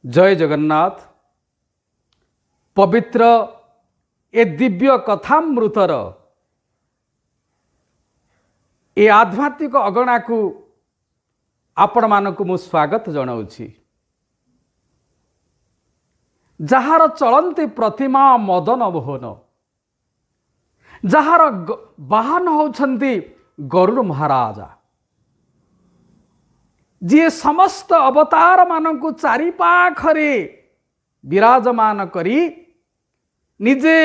ଜୟ ଜଗନ୍ନାଥ। ପବିତ୍ର ଏ ଦିବ୍ୟ କଥାମୃତର ଏ ଆଧ୍ୟାତ୍ମିକ ଅଗଣାକୁ ଆପଣମାନଙ୍କୁ ମୁଁ ସ୍ୱାଗତ ଜଣାଉଛି। ଯାହାର ଚଳନ୍ତି ପ୍ରତିମା ମଦନ ମୋହନ, ଯାହାର ବାହନ ହେଉଛନ୍ତି ଗରୁଡ଼ ମହାରାଜା, ଯିଏ ସମସ୍ତ ଅବତାରମାନଙ୍କୁ ଚାରିପାଖରେ ବିରାଜମାନ କରି ନିଜେ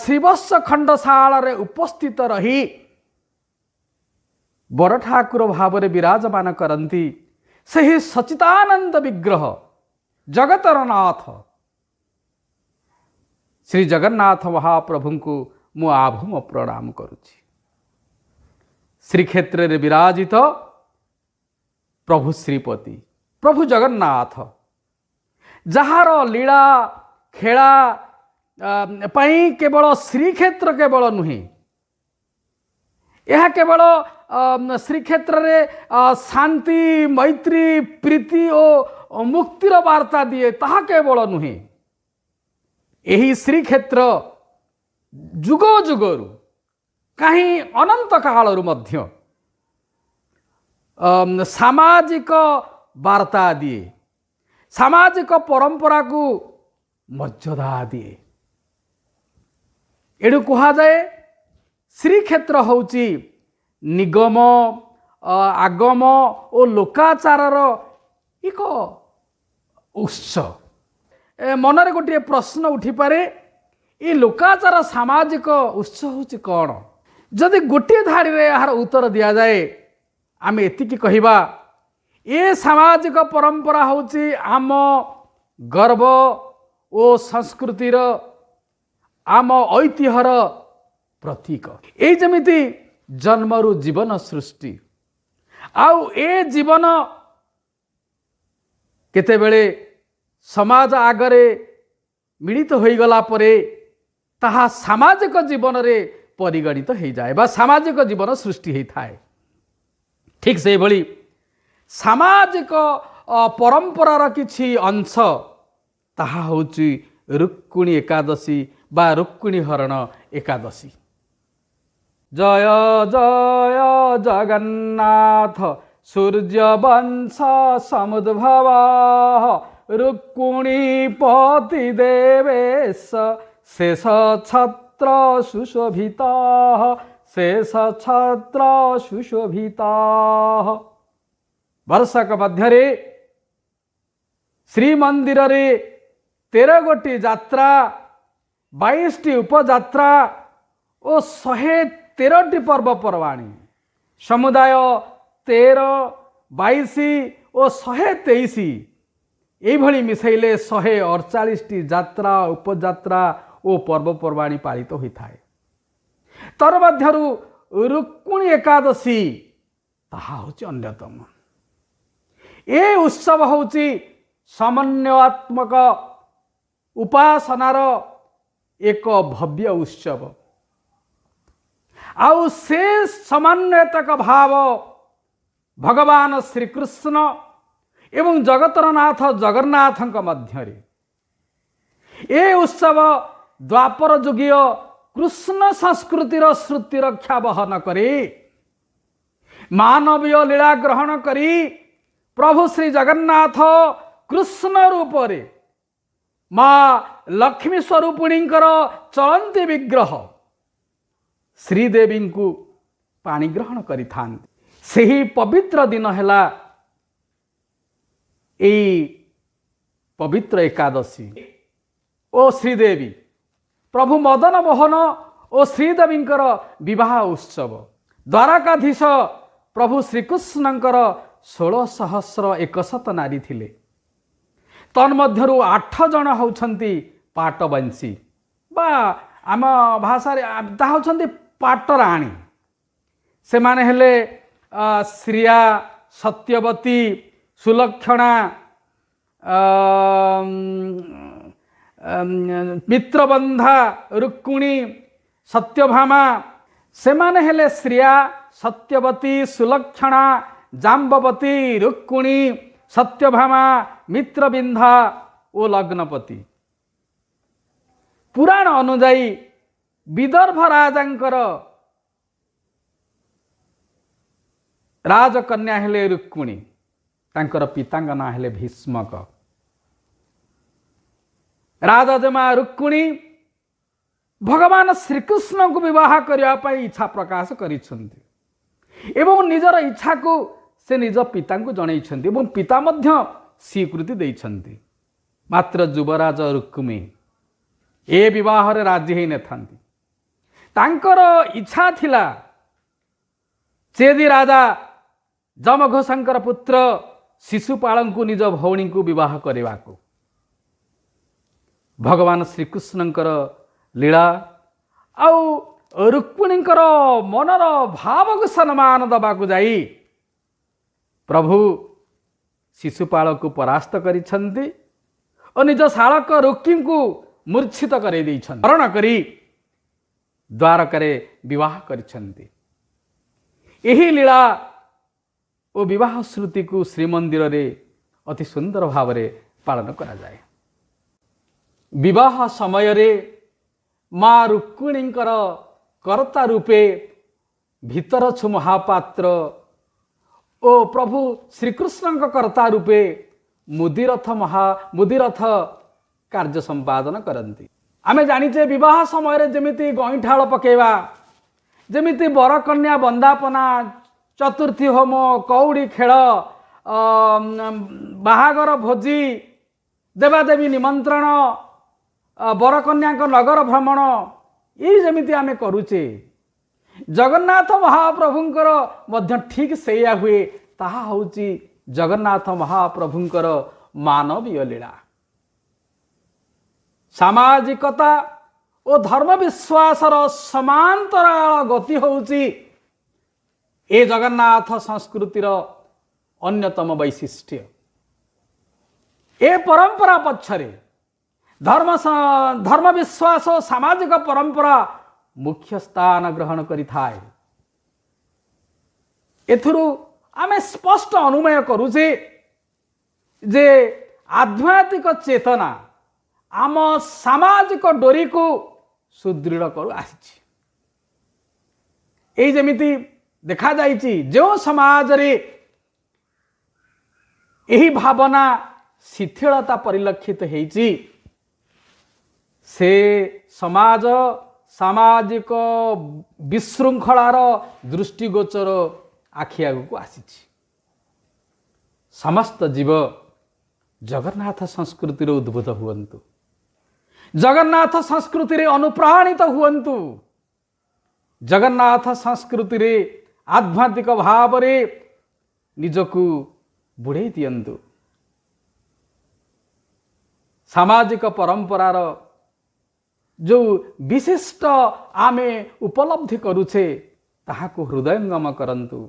ଶ୍ରୀବତ୍ସ ଖଣ୍ଡଶାଳରେ ଉପସ୍ଥିତ ରହି ବଡ଼ ଠାକୁର ଭାବରେ ବିରାଜମାନ କରନ୍ତି, ସେହି ସଚିତାନନ୍ଦ ବିଗ୍ରହ ଜଗତର ନାଥ ଶ୍ରୀ ଜଗନ୍ନାଥ ମହାପ୍ରଭୁଙ୍କୁ ମୁଁ ଆଭୂମ ପ୍ରଣାମ କରୁଛି। ଶ୍ରୀକ୍ଷେତ୍ରରେ ବିରାଜିତ ପ୍ରଭୁ ଶ୍ରୀପତି ପ୍ରଭୁ ଜଗନ୍ନାଥ, ଯାହାର ଲୀଳା ଖେଳା ପାଇଁ କେବଳ ଶ୍ରୀକ୍ଷେତ୍ର କେବଳ ନୁହେଁ, ଏହା କେବଳ ଶ୍ରୀକ୍ଷେତ୍ରରେ ଶାନ୍ତି, ମୈତ୍ରୀ, ପ୍ରୀତି ଓ ମୁକ୍ତିର ବାର୍ତ୍ତା ଦିଏ ତାହା କେବଳ ନୁହେଁ, ଏହି ଶ୍ରୀକ୍ଷେତ୍ର ଯୁଗ ଯୁଗରୁ କାହିଁ ଅନନ୍ତ କାଳରୁ ମଧ୍ୟ ସାମାଜିକ ବାର୍ତ୍ତା ଦିଏ, ସାମାଜିକ ପରମ୍ପରାକୁ ମର୍ଯ୍ୟାଦା ଦିଏ। ଏଣୁ କୁହାଯାଏ, ଶ୍ରୀକ୍ଷେତ୍ର ହେଉଛି ନିଗମ, ଆଗମ ଓ ଲୋକାଚାରର ଏକ ଉତ୍ସ। ମନରେ ଗୋଟିଏ ପ୍ରଶ୍ନ ଉଠିପାରେ, ଏ ଲୋକାଚାର ସାମାଜିକ ଉତ୍ସ ହେଉଛି କ'ଣ? ଯଦି ଗୋଟିଏ ଧାଡ଼ିରେ ଏହାର ଉତ୍ତର ଦିଆଯାଏ, ଆମେ ଏତିକି କହିବା, ଏ ସାମାଜିକ ପରମ୍ପରା ହେଉଛି ଆମ ଗର୍ବ ଓ ସଂସ୍କୃତିର, ଆମ ଐତିହ୍ୟର ପ୍ରତୀକ। ଏଇ ଯେମିତି ଜନ୍ମରୁ ଜୀବନ ସୃଷ୍ଟି, ଆଉ ଏ ଜୀବନ କେତେବେଳେ ସମାଜ ଆଗରେ ମିଳିତ ହୋଇଗଲା ପରେ ତାହା ସାମାଜିକ ଜୀବନରେ ପରିଗଣିତ ହୋଇଯାଏ ବା ସାମାଜିକ ଜୀବନ ସୃଷ୍ଟି ହୋଇଥାଏ। ଠିକ୍ ସେହିଭଳି ସାମାଜିକ ପରମ୍ପରାର କିଛି ଅଂଶ, ତାହା ହେଉଛି ରୁକ୍ମିଣୀ ଏକାଦଶୀ ବା ରୁକ୍ମିଣୀ ହରଣ ଏକାଦଶୀ। ଜୟ ଜୟ ଜଗନ୍ନାଥ। ସୂର୍ଯ୍ୟବଂଶ ସମୁଦ୍ଭବ ରୁକ୍ମିଣୀପତି ଦେବେଶ ଶେଷ ଛତ୍ର ସୁଶୋଭିତ, ଶେଷ ଛତ୍ର ସୁଶୋଭିତ। ବର୍ଷକ ମଧ୍ୟରେ ଶ୍ରୀମନ୍ଦିରରେ 13 ଗୋଟି ଯାତ୍ରା, 22ଟି ଉପଯାତ୍ରା ଓ 113ଟି ପର୍ବପର୍ବାଣୀ, ସମୁଦାୟ 13, 22 ଓ 123, ଏଇଭଳି ମିଶାଇଲେ 148ଟି ଯାତ୍ରା, ଉପଯାତ୍ରା ଓ ପର୍ବପର୍ବାଣୀ ପାଳିତ ହୋଇଥାଏ। ତନ୍ମଧ୍ୟରୁ ରୁକ୍ମିଣୀ ଏକାଦଶୀ ତାହା ହେଉଛି ଅନ୍ୟତମ। ଏ ଉତ୍ସବ ହେଉଛି ସମନ୍ୱୟାତ୍ମକ ଉପାସନାର ଏକ ଭବ୍ୟ ଉତ୍ସବ। ଆଉ ସେ ସମନ୍ୱୟତକ ଭାବ ଭଗବାନ ଶ୍ରୀକୃଷ୍ଣ ଏବଂ ଜଗତର ନାଥ ଜଗନ୍ନାଥଙ୍କ ମଧ୍ୟରେ। ଏ ଉତ୍ସବ ଦ୍ୱାପର ଯୁଗୀୟ କୃଷ୍ଣ ସଂସ୍କୃତିର ଶ୍ରୁତି ରକ୍ଷା ବହନ କରି, ମାନବୀୟ ଲୀଳା ଗ୍ରହଣ କରି ପ୍ରଭୁ ଶ୍ରୀ ଜଗନ୍ନାଥ କୃଷ୍ଣ ରୂପରେ ମା ଲକ୍ଷ୍ମୀ ସ୍ୱରୂପିଣୀଙ୍କର ଚଳନ୍ତି ବିଗ୍ରହ ଶ୍ରୀଦେବୀଙ୍କୁ ପାଣିଗ୍ରହଣ କରିଥାନ୍ତି। ସେହି ପବିତ୍ର ଦିନ ହେଲା ଏଇ ପବିତ୍ର ଏକାଦଶୀ ଓ ଶ୍ରୀଦେବୀ, ପ୍ରଭୁ ମଦନ ମୋହନ ଓ ଶ୍ରୀଦେବୀଙ୍କର ବିବାହ ଉତ୍ସବ। ଦ୍ୱାରକାଧୀଶ ପ୍ରଭୁ ଶ୍ରୀକୃଷ୍ଣଙ୍କର 16 ସହସ୍ର ଏକଶତ ନାରୀ ଥିଲେ। ତନ୍ମଧ୍ୟରୁ 8 ଜଣ ହେଉଛନ୍ତି ପାଟବଂଶୀ ବା ଆମ ଭାଷାରେ ତାହା ହେଉଛନ୍ତି ପାଟରାଣୀ। ସେମାନେ ହେଲେ ଶ୍ରିୟା, ସତ୍ୟବତୀ, ସୁଲକ୍ଷଣା, ମିତ୍ରବନ୍ଧା, ରୁକ୍ମିଣୀ, ସତ୍ୟଭାମା। ସେମାନେ ହେଲେ ଶ୍ରିୟା, ସତ୍ୟବତୀ, ସୁଲକ୍ଷଣା, ଜାମ୍ବବତୀ, ରୁକ୍ମିଣୀ, ସତ୍ୟଭାମା, ମିତ୍ରବିନ୍ଧା ଓ ଲଗ୍ନପତି। ପୁରାଣ ଅନୁଯାୟୀ ବିଦର୍ଭ ରାଜାଙ୍କର ରାଜକନ୍ୟା ହେଲେ ରୁକ୍ମିଣୀ। ତାଙ୍କର ପିତାଙ୍କ ନାଁ ହେଲେ ଭୀଷ୍ମକ। ରାଜଜେମା ରୁକ୍ମିଣୀ ଭଗବାନ ଶ୍ରୀକୃଷ୍ଣଙ୍କୁ ବିବାହ କରିବା ପାଇଁ ଇଚ୍ଛା ପ୍ରକାଶ କରିଛନ୍ତି ଏବଂ ନିଜର ଇଚ୍ଛାକୁ ସେ ନିଜ ପିତାଙ୍କୁ ଜଣାଇଛନ୍ତି ଏବଂ ପିତା ମଧ୍ୟ ସ୍ୱୀକୃତି ଦେଇଛନ୍ତି। ମାତ୍ର ଯୁବରାଜ ରୁକ୍ମୀ ଏ ବିବାହରେ ରାଜି ହୋଇନଥାନ୍ତି। ତାଙ୍କର ଇଚ୍ଛା ଥିଲା ଚେଦି ରାଜା ଯମଘୋଷଙ୍କର ପୁତ୍ର ଶିଶୁପାଳଙ୍କୁ ନିଜ ଭଉଣୀଙ୍କୁ ବିବାହ କରିବାକୁ। ଭଗବାନ ଶ୍ରୀକୃଷ୍ଣଙ୍କର ଲୀଳା ଆଉ ରୁକ୍ମିଣୀଙ୍କର ମନର ଭାବକୁ ସମ୍ମାନ ଦେବାକୁ ଯାଇ ପ୍ରଭୁ ଶିଶୁପାଳକୁ ପରାସ୍ତ କରିଛନ୍ତି ଓ ନିଜ ଶାଳକ ରୁକ୍ମୀଙ୍କୁ ମୂର୍ଚ୍ଛିତ କରାଇ ଦେଇଛନ୍ତି। ବରଣ କରି ଦ୍ୱାରକାରେ ବିବାହ କରିଛନ୍ତି। ଏହି ଲୀଳା ଓ ବିବାହ ଶ୍ରୁତିକୁ ଶ୍ରୀମନ୍ଦିରରେ ଅତି ସୁନ୍ଦର ଭାବରେ ପାଳନ କରାଯାଏ। ବିବାହ ସମୟରେ ମା ରୁକ୍ମିଣୀଙ୍କର କର୍ତ୍ତା ରୂପେ ଭିତରଛୁ ମହାପାତ୍ର ଓ ପ୍ରଭୁ ଶ୍ରୀକୃଷ୍ଣଙ୍କ କର୍ତ୍ତା ରୂପେ ମୁଦିରଥ କାର୍ଯ୍ୟ ସମ୍ପାଦନ କରନ୍ତି। ଆମେ ଜାଣିଛେ ବିବାହ ସମୟରେ ଯେମିତି ଗଇଁଠାଳ ପକାଇବା, ଯେମିତି ବରକନ୍ୟା ବନ୍ଦାପନା, ଚତୁର୍ଥୀ ହୋମ, କଉଡ଼ି ଖେଳ, ବାହାଘର ଭୋଜି, ଦେବାଦେବୀ ନିମନ୍ତ୍ରଣ, ବରକନ୍ୟାଙ୍କ ନଗର ଭ୍ରମଣ, ଏଇ ଯେମିତି ଆମେ କରୁଛେ, ଜଗନ୍ନାଥ ମହାପ୍ରଭୁଙ୍କର ମଧ୍ୟ ଠିକ୍ ସେଇଆ ହୁଏ। ତାହା ହେଉଛି ଜଗନ୍ନାଥ ମହାପ୍ରଭୁଙ୍କର ମାନବୀୟ ଲୀଳା। ସାମାଜିକତା ଓ ଧର୍ମ ବିଶ୍ୱାସର ସମାନ୍ତରାଳ ଗତି ହେଉଛି ଏ ଜଗନ୍ନାଥ ସଂସ୍କୃତିର ଅନ୍ୟତମ ବୈଶିଷ୍ଟ୍ୟ। ଏ ପରମ୍ପରା ପଛରେ ଧର୍ମ ବିଶ୍ୱାସ ଓ ସାମାଜିକ ପରମ୍ପରା ମୁଖ୍ୟ ସ୍ଥାନ ଗ୍ରହଣ କରିଥାଏ। ଏଥିରୁ ଆମେ ସ୍ପଷ୍ଟ ଅନୁମେୟ କରୁଛେ ଯେ ଆଧ୍ୟାତ୍ମିକ ଚେତନା ଆମ ସାମାଜିକ ଡୋରିକୁ ସୁଦୃଢ଼ କରୁ ଆସିଛି। ଏଇ ଯେମିତି ଦେଖାଯାଇଛି, ଯେଉଁ ସମାଜରେ ଏହି ଭାବନା ଶିଥିଳତା ପରିଲକ୍ଷିତ ହେଇଛି, ସେ ସମାଜ ସାମାଜିକ ବିଶୃଙ୍ଖଳାର ଦୃଷ୍ଟିଗୋଚର ଆଖି ଆଗକୁ ଆସିଛି। ସମସ୍ତ ଜୀବ ଜଗନ୍ନାଥ ସଂସ୍କୃତିରେ ଉଦ୍ଭୂତ ହୁଅନ୍ତୁ, ଜଗନ୍ନାଥ ସଂସ୍କୃତିରେ ଅନୁପ୍ରାଣିତ ହୁଅନ୍ତୁ, ଜଗନ୍ନାଥ ସଂସ୍କୃତିରେ ଆଧ୍ୟାତ୍ମିକ ଭାବରେ ନିଜକୁ ବୁଢ଼େଇ ଦିଅନ୍ତୁ। ସାମାଜିକ ପରମ୍ପରାର ଯେଉଁ ବିଶିଷ୍ଟ ଆମେ ଉପଲବ୍ଧି କରୁଛେ, ତାହାକୁ ହୃଦୟଙ୍ଗମ କରନ୍ତୁ।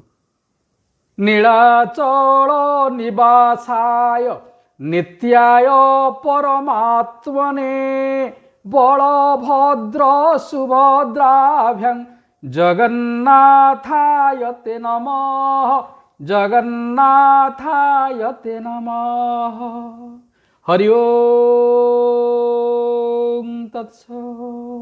ନୀଳାଚଳ ନିବାସାୟ ନିତ୍ୟାୟ ପରମାତ୍ମନେ ବଳଭଦ୍ର ସୁଭଦ୍ରାଭ୍ୟଂ ଜଗନ୍ନାଥାୟ ତେ ନମଃ, ଜଗନ୍ନାଥାୟ ତେ ନମଃ। ହରି ଓଁ ତତ୍ସତ୍।